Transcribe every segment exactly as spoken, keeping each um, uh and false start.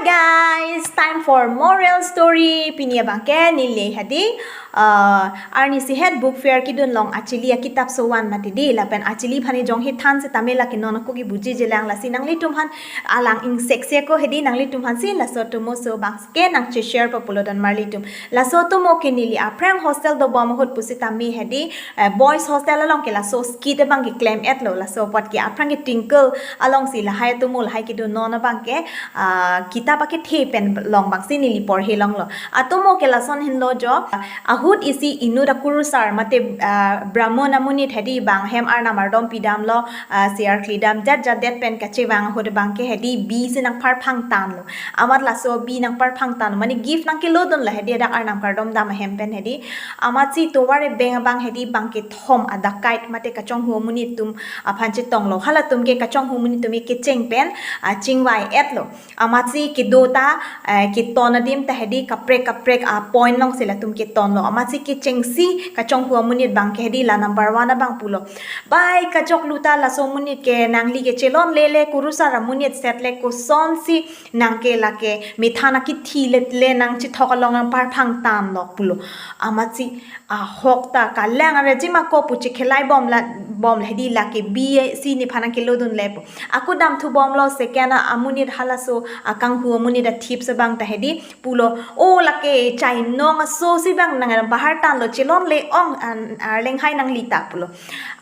Guys, time for moral story. Pini abangke neli hadi, uh, arnisi het book fair kidun long achili akitap so van mati di, lapen achili aphan jongsi than setame lake non ako kibuji jelang, lasi nanglitum aphan alang ingseksi ako hadi nanglitum aphansi laso atomo so abangke nangche-share po pulo don marlitum. Laso atomo ke neli aphrang hostel dobom ahut pusitame hadi, eh, boys hostel along ke laso skit abangke klem-etlo, laso apot ke aphrang ke twinkle alongsi lahai atomo lahai kedo, non abangke, ah, kitap akethe pen long abangsi neli porhe longlo. Atomo ke lason henlo jo, ahut isi inut akurusar mate, ah, Brahmon amonit hadi bang hem arnam ardom pidamlo, ah, se-ar kledam jat jat det pen kachevang ahut abangke hadi bi si nangparphang tanlo. Amat laso bi nangparphang tan, mane gift nangkelodunlo hadi dak arnam kardom dam ahem pen hadi. Amatsi tovar ebeng abang hadi bangkethom a-dacoit mate kachonghu amonit atum aphan chetonglo. Halatum ke kachonghu amonit atum ke kecheng pen, ah, chingvai-etlo. Amatsi kedo ta, eh, keton adim ta hadi kaprek kaprek a-point alongsi latum ketonlo. Amatsi kechengsi kachonghu amonit abangke hadi la number one abang pulo, "Bai, kachoklu ta laso amonit ke, nangli ke chelonlele, kurusar amonit set le, kosonsi nang ke lake methan akithi le, le nangchethok along nangparphang tanlo," pulo. Amatsi ahok ta kalang arejima ko pu chekhelai bomla, bomlo hadi lake bi si nephan nangkelodunle pu. Ako damthu bomlo, second a-, amonit halaso akanghu amonit athip si abang ta hadi pulo, "O, lake chainong aso si abang nang bahar tanlo, chelonle ong, an, arleng hai nangli ta," pulo.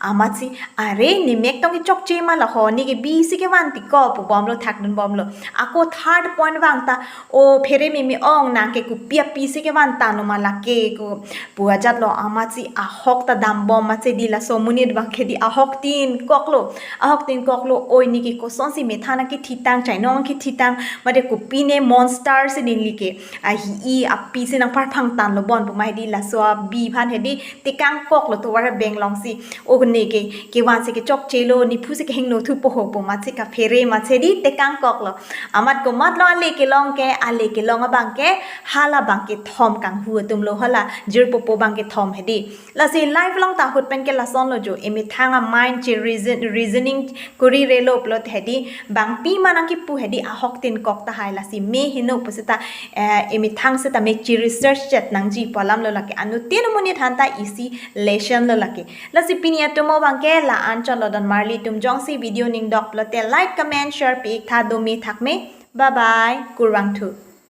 Amatsi, "Are, ne mek tong kechokche ma la ho, ne ke bi si kevan ti ko," pu bomlo, thakdun bomlo. Ako third point vang ta, "O, phere meme ong, nang ke kopi api si kevan tanlo ma lake ko," pu ajatlo. Amatsi ahok ta dambom amatsi di laso amonit abangke di ahok tin koklo. Ahok tin koklo, "Oi, ne ke kosonsi methan akithi tang, chainong akithi tang, mate kopi ne monster si neli ke, ah, hi-i api si nangparphang tanlo bon," pu ma hadi laso abi aphan hadi tekang koklo tovar ebeng alongsi. "O, ne ke kevan si kechokchelo, nephu si kehingnothu po ho," pu amatsi kaphere amatsi di tekang koklo. Amat komatlo ale kelong ke, ale kelong abangke hala bangkethom kanghu atumlo, hala jirpo po bangkethom hadi. Lasi life along ta ahut pen ke lasonlo jo, emethang a-mind che reason, reasoning kori relo pulote hadi bangpi ma nangkipu hadi ahok tin kok tahai, lasi me heno pusita, eh, emethang setame che-research chet nangji pu alamlo lake, anuttin amonit aphan ta isi lesson lo lake. Lasi pini atomo abangke la-an chotlo don marlitum, jongsi video ningdok pulote like, comment, share pi-ik tha, dome thakme. Bye bye. Kurvangthu.